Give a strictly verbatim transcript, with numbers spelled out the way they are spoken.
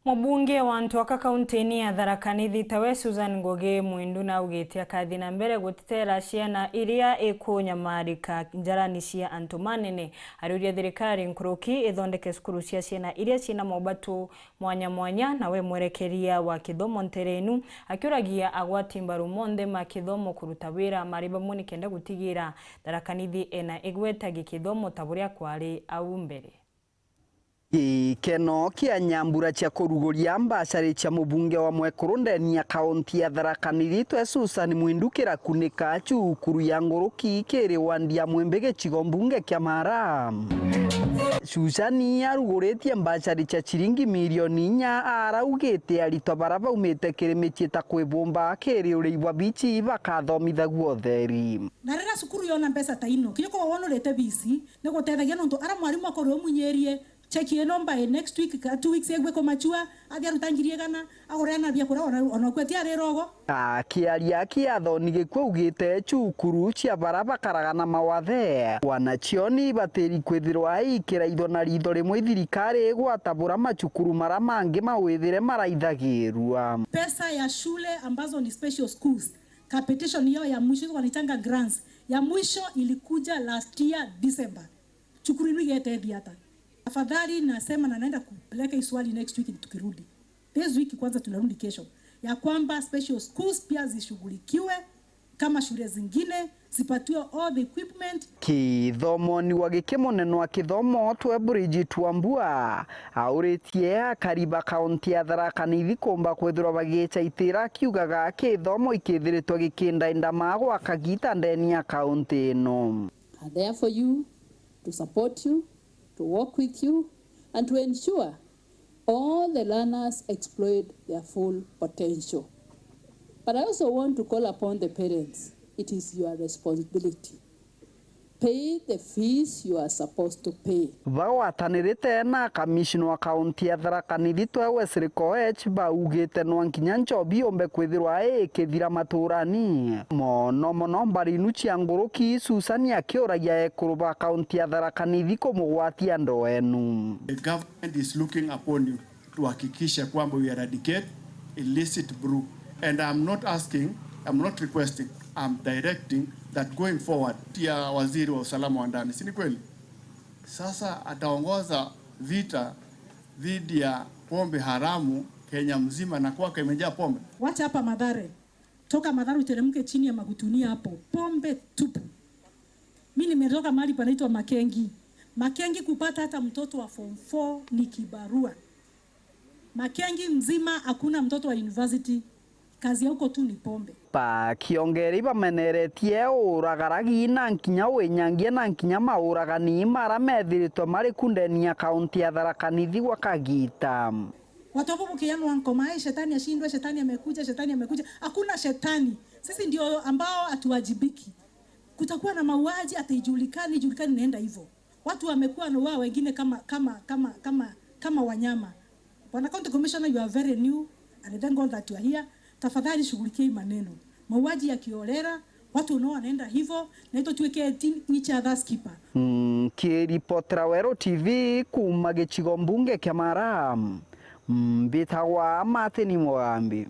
Mubunge wa antu aka kaunti-ini ya Tharaka Nithi tawe Susan Ngugi Mwindu naugite akathi na mbere gutitera ciana iria ikunyamarika njarani cia antu manene. Ariuria thirikari nkuruki ithondeke cukuru cia ciana iria ciina mobatu mwanya mwanya, nawe mwerekeria wa kithomo ntere inu akiuragia agwati mbaru monthe ma kithomo kuruta wira mari bamwe nikenda gutigira Tharaka Nithi ena igweta gikithomo ta buria kwari au mbere. Gikeno kia nyambura cia kuruguria mbacari cia mubunge wa mwekuru ndeni ya kaunti ya Tharaka Nithi twe Susan Mwindu kirakunika cukuru ya nguruki kiri wandi ya Mwembe gicigo mbunge kia Mara. Susan aruguritie mbacari cia ciringi milioni inya araugite aritwa bara baumite kiri micii ta kwibumba kiri urei bwa bici bakathomithagua utheri. Na riria cukuru yona mbeca ta ino, kinya korwo wonurite bici, ni gutethagia nontu ara mwarimu akorwo umunyirie cheki ino by next week, ka two weeks egwe kumachua, athi aruta ngiri igana, agure ana biakuria, ona, ona kweti ari rogo. Akiaria kiathoni gikuu augite cukuru cia bara bakaraga na mawathe, wanachioni ibatiri kwithirwa ikiraithwa na ritho rimwe ithirikari igwata bura macukuru mara mangi mawithire maraithagirua. Pesa ya shule ambazo ni special schools, capitation yao ya mwisho, wanaitanga grants, ya mwisho ilikuja last year December. Cukuru inu igetethia ata? Tafadhali nasema na naenda kupeleka hii swali next week tukirudi. This week kwanza tunarudi kesho. Ya kwamba special schools pia zishughulikiwe kama shule zingine, zipatiwe all the equipment. Kithomoni wa giki munene wa kithomo twe Bridget Wambua auritie akari ba kaunti ya Tharaka Nithi kumba kwithirwa bagicaitira akiugaga kithomo ikithiritwe gikindaindama gwa kagita ndeni ya kaunti ino. Are there for you, to support you, to work with you, and to ensure all the learners exploit their full potential. But I also want to call upon the parents. It is your responsibility. Pay the fees you are supposed to pay. Bagwatanirite na kamishina wa kaunti ya Tharaka Nithi twe Wesley Koech baugite nwa nkinya nchobi yombe kwithirwa ikithira maturani. Mono mono mbari inu cia nguruki, Susan akiuragia ekuru ba kaunti ya Tharaka Nithi kumugwatia ndoo enu. The government is looking upon you to hakikisha kwamba we eradicate illicit brew. And I'm not asking, I'm not requesting, I'm directing that going forward. Ya waziri wa usalama wa ndani, si ni kweli? Sasa ataongoza vita dhidi ya pombe haramu Kenya mzima na kwake imejaa pombe. Wacha hapa Mathare. Toka Mathare uteremke chini ya Magutunia hapo. Pombe tupu. Mi nimetoka mahali panaitwa Makengi. Makengi kupata hata mtoto wa form four ni kibarua. Makengi mzima hakuna mtoto wa university. Kazi ya huko tu ni pombe. Bakiongera ibameneretie uragaragi na nkinya winyangia na nkinya mauragani mara methiritwe mari kundeni ya kaunti ya Tharaka Nithi gwa kagita. Watu hapo mkianwa ngoma, "Eh, shetani ashindwe, shetani amekuja, shetani amekuja." Hakuna shetani. Sisi ndio ambao hatuwajibiki. Kutakuwa na mauaji, hata ijulikani, ijulikani inaenda hivyo. Watu wamekuwa na wao wengine kama, kama, kama, kama, kama wanyama. Bwana County Commissioner, you are very new, and I thank God that you are here. Tafadhali shughulikia hii maneno. Mauaji ya kiholela, watu unao wanaenda hivyo, na ito tuweke each other's keeper. Mm, kiripotera Weru T V kuma gicigo mbunge kia Mara, mbitagwa Martin Mugambi.